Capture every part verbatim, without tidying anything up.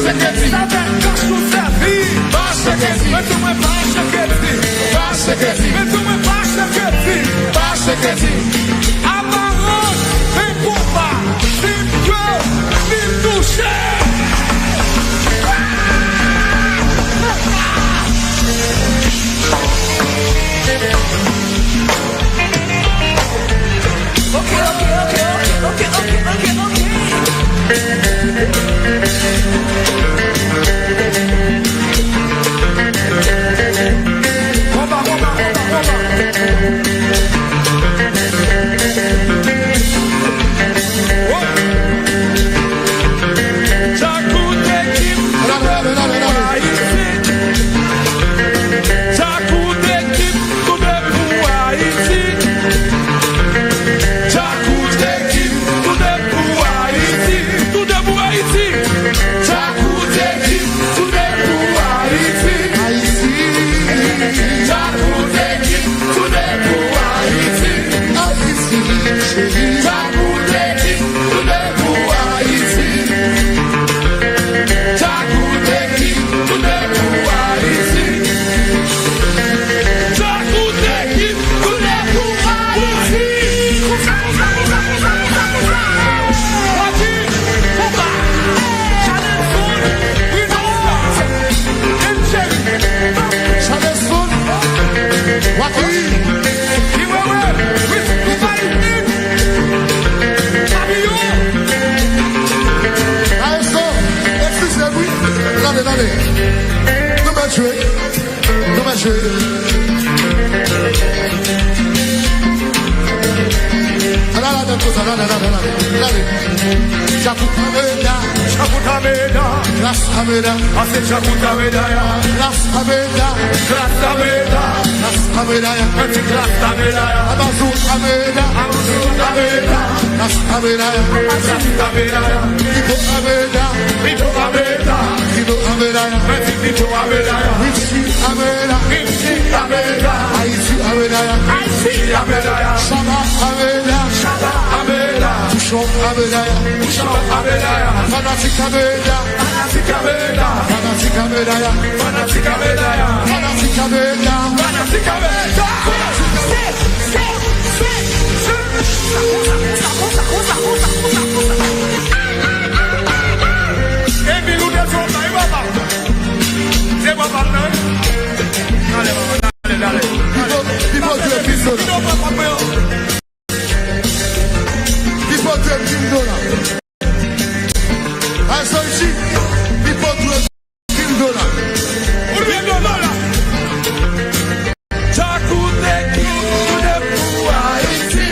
Sa fè kòs nou sèvi. Pase kredi. Mete mwen pase kredi. Pase kredi. Mete mwen pase kredi. Pase kredi. Aparans, men konba. Dim yo, dim touche. Ok, ok, ok, ok, ok, ok, ok, ok. Konba, konba, konba, konba. Oh. Djakout ekip, tout de pou Ayiti. Djakout ekip, tout de pou Ayiti. Djakout ekip, tout de pou Ayiti. Tout de pou Ayiti. Djakout ekip, tout de pou Ayiti. Ayiti. Djakout ekip, tout de pou Ayiti. Ayiti, cheri. Djakout ekip, tout de pou Ayiti. Djakout ekip, tout de pou Ayiti. Djakout ekip, tout de pou Ayiti. Konsa, konsa, konsa, konsa, konsa, konsa. Rocky, konba. Charleston, Rinaldo, M J. Charleston, Rocky. Ki wewe, Chris, konba. Maestro, eskize m wi. Tande, tande. Nou mèt jwe. Nou mèt jwe. Ala la, ala la, ala la, ala la. Djakout Ameda. Djakout Ameda. Klass Ameda. Pase Djakout Ameda ya. Klass Ameda. Klass Ameda. Klass Ameda ya. Mèt Klass Ameda ya. Abazou Ameda. Abazou Ameda. Klass Ameda ya. Klass Ameda ya. Pipo Ameda. Pipo Ameda. Pipo Ameda ya. Mèt Pipo Ameda ya. Richie Ameda. Richie Ameda. Ayiti Ameda ya. Ayiti Ameda ya. Shabba Ameda. Shabba Ameda. Pouchon Ameda ya. Pouchon Ameda ya. Fanatik Ameda. Fanatik Ameda. Fanatik Ameda ya. Fanatik Ameda ya. Fanatik Ameda. Fanatik Ameda. Emil, ou te fè yon bagay, papa. Se papa m nan, wi. Dale, papa, dale, dale. Pipo, Pipo dwe dim dola. Pipo dwe dim dola. Ay, Sanji, Pipo dwe dim dola. Ou dwe dola. Djakout ekip, tout de pou Ayiti.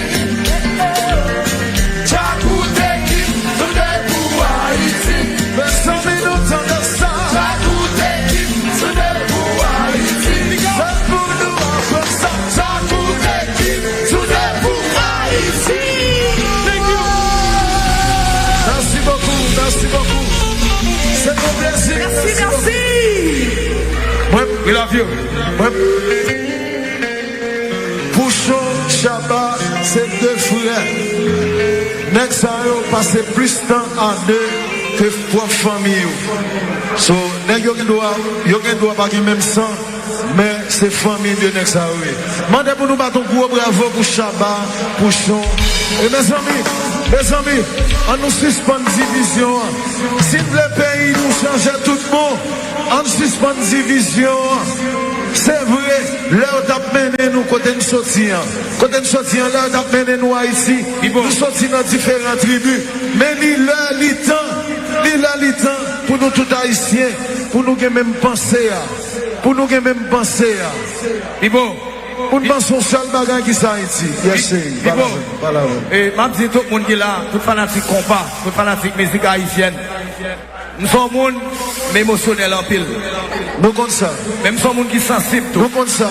Djakout ekip, tout de pou Ayiti. Mezanmi, nou tande sa. Djakout ekip, tout de pou Ayiti. Se pou nou ansanm. Djakout ekip, tout de pou Ayiti. Thank you. Merci beaucoup, merci beaucoup. Se yon plezi. Merci, merci. Mwen, we love you. Mwen, Pouchon, Shabba, se de frè. Nèg sa yo pase plis tan a de ke pwòp fanmi yo. So, nèg yo gen dwa, yo gen dwa pa gen menm san, men se fanmi de nèg sa yo ye. Mande pou nou bat yon gwo bravo pou Shabba, Pouchon. E mezanmi, mezanmi, ann nou sispann divizyon an. Si n vle peyi nou chanje tout bon, ann sispann divizyon an. Se vre, lè yo t ap mennen nou kote n soti an, kote n soti an, lè yo t ap mennen nou Ayiti, nou soti nan diferan tribi. Men li lè, li tan, li lè, li tan pou nou tout Ayisyen, pou nou gen menm panse a, pou nou gen menm panse a. Pou n panse yon sèl bagay ki se Ayiti. Yes, cheri. Pale avè m, pale avè m. E, m ap di tout moun ki la, tout fanatik konpa, tout fanatik mizik ayisyèn. M se yon moun, m emosyonèl anpil. Nou konn sa. Men m se yon moun ki sansib tou. Nou konn sa.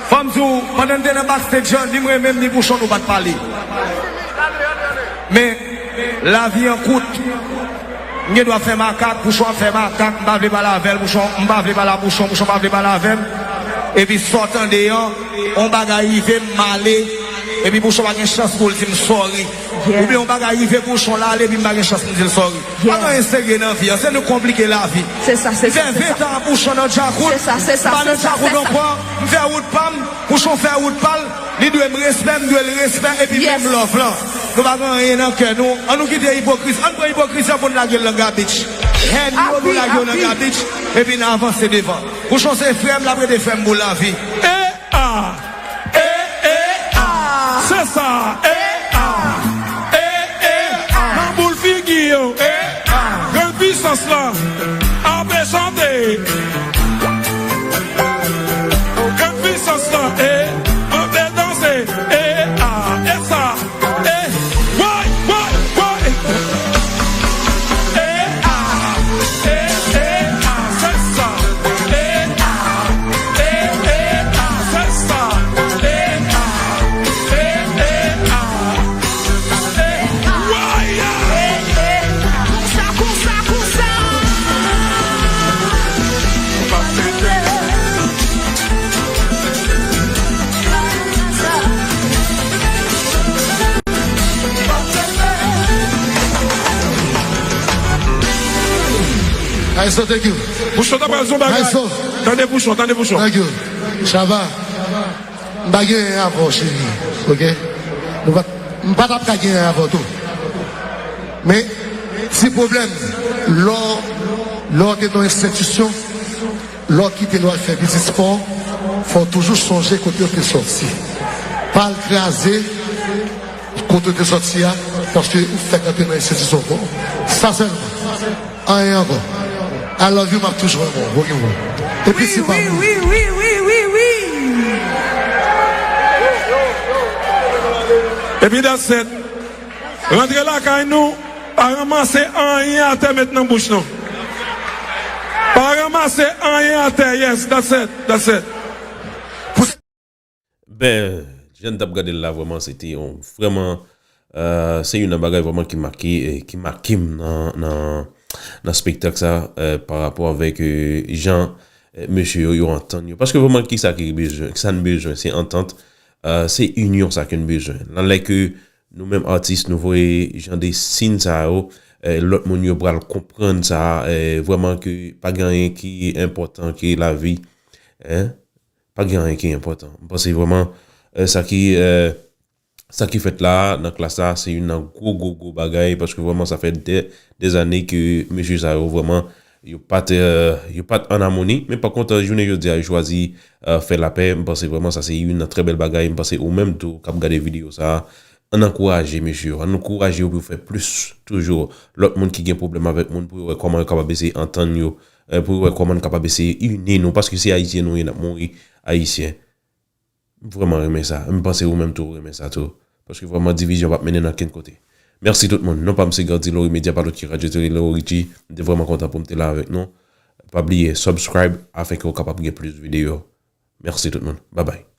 Fò m di w, pandan n te nan backstage an, ni mwen menm, ni Pouchon, nou pa t pale. Men, lavi an kout. M gen dwa fè makak, Pouchon ap fè makak, m pa vle pale avè l, Pouchon, m pa vle pale a Pouchon, Pouchon pa vle pale avè m. Epi sa w tande an, yon bagay rive m, m ale. Epi Pouchon pa gen chans pou l di m sòri. Oubyen yon bagay rive Pouchon l ale epi m pa gen chans pou m di l sòri. Pa gen anyen serye nan vi an, se nou k konplike lavi. M fè ven tan ak Pouchon nan Djakout, m pa nan Djakout ankò, m fè wout pa m, Pouchon fè wout pa l, li dwe m respè, m dwe l respè, epi menm love lan. Nou pa gen anyen nan kè nou, ann nou kite ipokrizi, ann pran ipokrizi an pou n lage l nan gabich. Hèn yo, nou lage yo nan gabich, epi n avanse devan. Pouchon se frè m, l ap rete frè m pou lavi. E a, e, e a, se sa, e a, e, e a, nan boul figi yo, e a, grann pisans lan, ape chante, grann pisans lan, e, ape danse, e a, e sa. Eh, woy, woy, woy. Eh, ah, eh, eh, ah, se sa. Eh, ah, eh, eh, ah, se sa. Eh, ah, eh, eh, ah. Eh, woy, ah. Konsa, konsa, konsa. Aiso, thank you. Pouchon ta pral zon bagay. Aiso. Tande Pouchon, tande Pouchon. Thank you. Chava, m pa gen anyen avè w, cheri. Ok? Nou pa, m pa t ap ka gen anyen avè w tou. Men, ti pwoblèm, lè w, lè w te nan enstitisyon, lè w kite l w al fè biznis pa w, fò w toujou sonje kote w te sòti. Pa al kraze kote w te sòti a, paske ou fèk antre nan enstitisyon ankò. Sa sèlman. Anyen ankò. I love you, m ap toujou renmen w. Wi, wi, wi, wi, wi, wi, wi. Epi that's it. Rantre lakay nou. Pa ranmase anyen atè met nan bouch nou. Pa ranmase anyen atè, yes, that's it, that's it. Ben, jan n t ap gade l la, vrèman, se te yon, vrèman, euh, se youn nan bagay vrèman ki make, eh, ki make m nan, nan, nan spektak sa, eh, pa rapò avèk, eh, jan, eh, mesye yo, yo antann yo. Paske vrèman, ki sa ki bezwen? Sa n bezwen, se antant, eh, se inyon sa ke n bezwen. Nan lè ke nou menm atis, nou voye jan de siy sa yo, eh, lòt moun yo pral konprann sa, eh, vrèman ke pa gen anyen ki enpòtan ke lavi, en, pa gen anyen ki enpòtan. M panse vrèman, eh, sa ki, eh, sa ki fèt la a, nan klas la, se youn nan gwo, gwo, gwo bagay, paske vrèman sa fè dè, dèzane ke mesye sa yo vrèman, yo pa t, eh, yo pa t an amoni, men pa kont, jounen jodi a, yo chwazi, eh, fè lapè. M panse vrèman sa se youn nan trè bèl bagay. M panse ou menm tou k ap gade videyo sa a, ann ankouraje mesye yo, ann ankouraje yo pou yo fè plis toujou. Lòt moun ki gen pwoblèm avèk moun, pou yo wè kòman yo kapab eseye antann yo, eh, pou yo wè kòman n kapab eseye ini nou, paske se Ayisyen nou ye, n ap mouri Ayisyen. M vrèman renmen sa. M panse ou menm tou ou renmen sa tou. Paske vrèman divizyon p ap mennen n okenn kote. Mèsi tout moun. Non pa m se Gardy Laurie Media, pa lòt ki Radyo Tele Laurie G. M te vrèman kontan pou m te la avèk nou. Pa bliye subscribe afenke w kapab gen plis videyo. Mèsi tout moun. Babay.